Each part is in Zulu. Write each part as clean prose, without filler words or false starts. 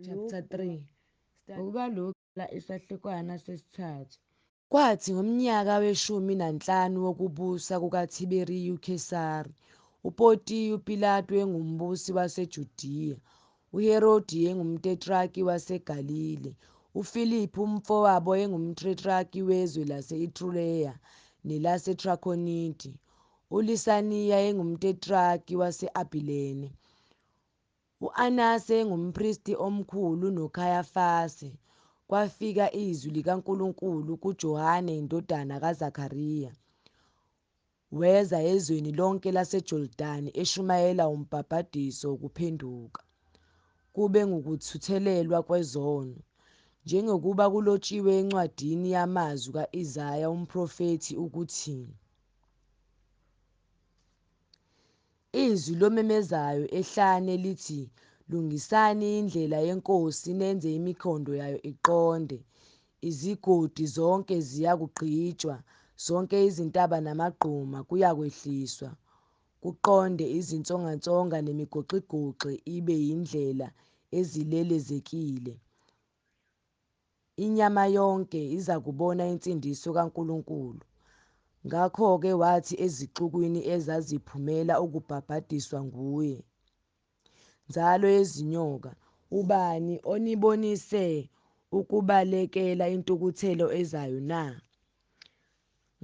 Chapter 3. Ngokuba lokhu isahlukwana sesithathu. Kwathi ngomnyaka weshumi nanhlanu wokubusa kukaThiberiyu Khesari, uPontiyu Pilatu engumbusi waseJudiya, uHerodi engumtetrarki waseGalile, uFiliphu umfowabo engumtetrarki wezwe lase-Itureya nelaseTrakhoniti, uLisaniya engumtetrarki wase-Abilene, u-Anase engumpristi omkhulu noKhayafase, kwafika izwi likaNkulunkulu kuJohane indodana kaZakariya. Weza ezweni lonke laseJordani eshumayela umbhabhadiso wokuphenduka, kube ngukuthethelelwa kwezono, njengokuba kulotshiwe encwadini yamazwi ka-Isaya umprofethi ukuthi: Izwi lomemezayo ehlane lithi, Lungisani indlela yeNkosi, nenze imikhondo yayo iqonde. Izigodi zonke ziyakugqitshwa, zonke izintaba namagquma kuyakwehliswa, kuqonde izinsongansonga nemigoxigoxi ibe yindlela ezilelezekile. Inyama yonke izakubona insindiso kaNkulunkulu. Ngakho-ke wathi ezixukwini ezaziphumela ukubhabhadiswa nguye, Nzalo yezinyoka, ubani onibonise ukubalekela intukuthelo ezayo na?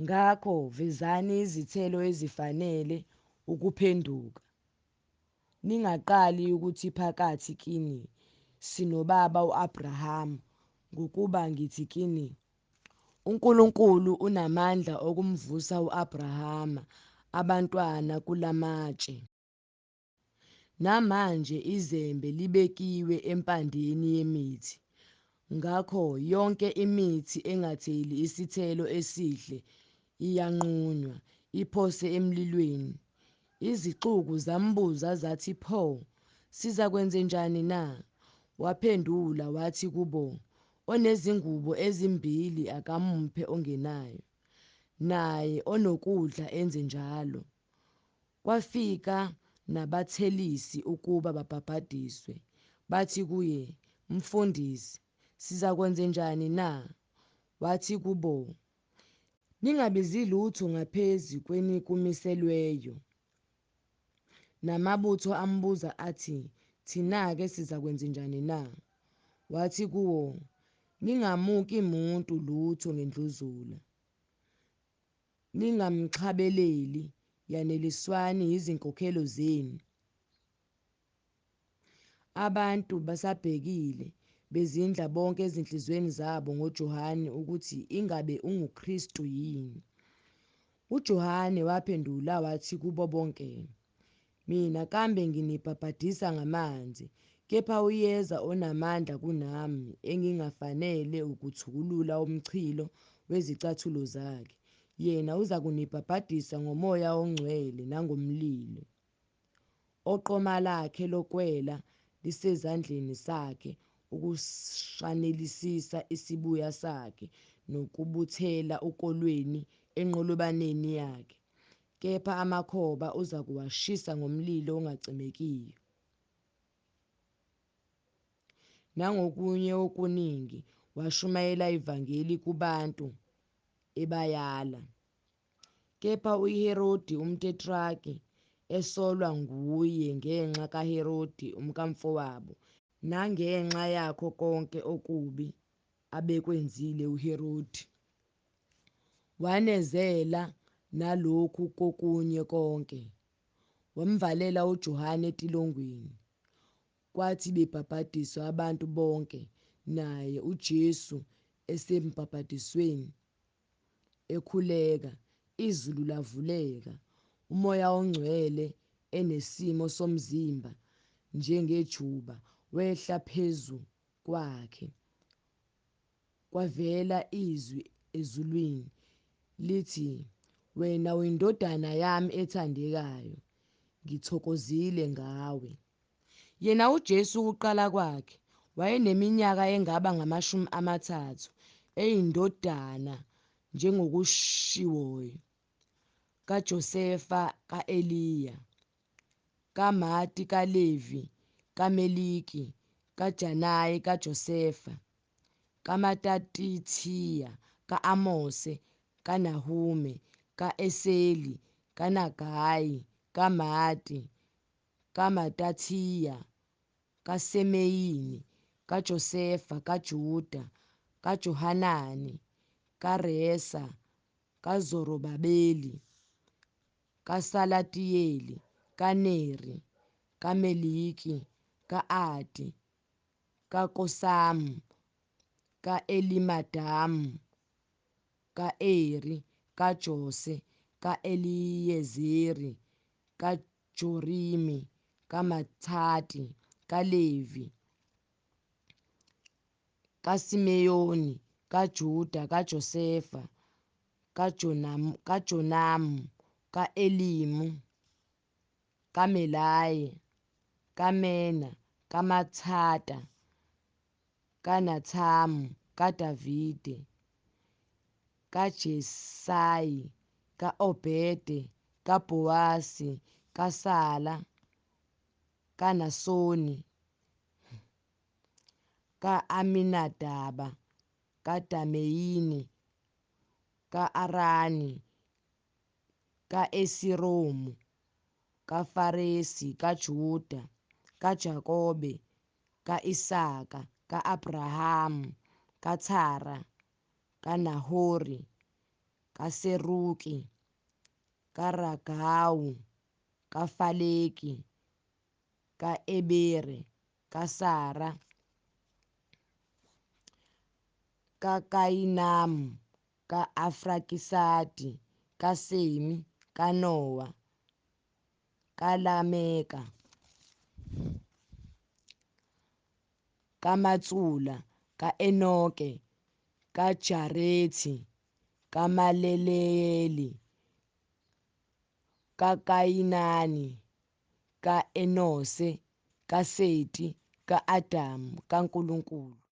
Ngakho vezani izithelo ezifanele ukuphenduka. Ningaqali ukuthi phakathi kini, Sinobaba u-Abrahama, ngokuba ngithi kini, uNkulunkulu unamandla okumvusa u-Abrahama abantwana kula matshe. Namanje izembe libekiwe empandeni yemithi, ngakho yonke imithi engatheli isithelo esihle iyanqunywa, iphoswe emlilweni. Izixuku zambuza zathi, Pho, sizakwenzenjani na? Waphendula wathi kubo, Onezingubo ezimbili akamuphe ongenayo, naye onokudla enze njalo. Kwafika nabathelisi ukuba babhabhadiswe, bathi kuye, Mfundisi, sizakwenzenjani na? Wathi kubo, Ningabizi lutho ngaphezu kwenikumiselweyo. Namabutho ambuza athi, Thina-ke sizakwenzenjani na? Wathi kuwo, Ningamuki muntu lutho ngendluzula, ningamxhabeleli, yaneliswani yizinkokhelo zenu. Abantu basabhekile, bezindla bonke ezinhliziyweni zabo ngoJohane ukuthi ingabe unguKristu yini. UJohane waphendula wathi kubo bonke, Mina kambe nginibhabhadisa ngamanzi, kepha uyeza onamandla kunami, engingafanele ukuthukulula umchilo wezicathulo zakhe. Yena uzakunibhabhadisa ngoMoya oNgcwele nangomlilo. Oqoma lakhe lokwela lisezandleni sakhe ukushanelisisa isibuya sakhe nokubuthela ukolweni enqolobaneni yakhe, kepha amakhoba uzakuwashisa ngomlilo ongacimekiyo. Nangokunye okuningi washumayela ivangeli kubantu, ebayala. Kepha uHerodi umtetrarki, esolwa nguye ngenxa kaHerodi umkamfowabo, nangenxa yakho konke okubi abekwenzile uHerodi, wanezela nalokhu kokunye konke, wamvalela uJohane etilongweni. Kwathi bebhabhadiswa abantu bonke, naye uJesu esembhabhadisweni, ekhuleka, izulu lavuleka, uMoya oNgcwele enesimo somzimba njengejuba wehla phezu kwakhe. Kwavela izwi ezulwini lithi, Wena uyiNdodana yami ethandekayo, ngithokozile ngawe. Yena uJesu ukuqala kwakhe, wayeneminyaka engaba ngama-30, eyindodana, njengokushiwoyo, kaJosefa ka-Eliya, kaMati kaLevi kaMeliki kaJanayi, kaJosefa, kaMatatithiya, ka-Amose, kaNahume, ka-Eseli, kaNagayi, kaMati, kaMatathiya, kaSemeyini, kaJosefa, kaJuda, kaJohanani, kaResa, kaZorobabeli, kaSalatiyeli, kaNeri, kaMeliki, ka-Adi, kaKosamu, ka-Elimadamu, ka-Eri, kaJose, ka-Eliyezeri, kaJorimi, kaMathati, kaLevi, kaSimeyoni, kaJuda, kaJosefa, kaJonamu, ka-Elimu, kaMelayi, kaMena, kaMathata, kaNathamu, kaDavide, kaJesayi, ka-Obede, kaBhowasi, kaSala, kaNasoni, ka-Aminadaba, kaDameyini, ka-Arani, ka-Esiromu, kaFaresi, kaJuda, kaJakobe, ka-Isaka, ka-Abrahamu, kaThara, kaNahori, kaSeruki, kaRagawu, kaFaleki, ka-Ebere, kaSara, kaKayinamu, ka-Afrakisadi, kaSemi, kaNowa, kaLameka, kaMatsula, ka-Enoke, kaJarethi, kaMaleleyeli, kaKayinani, ka-Enose, kaSeti, ka-Adamu, kaNkulunkulu.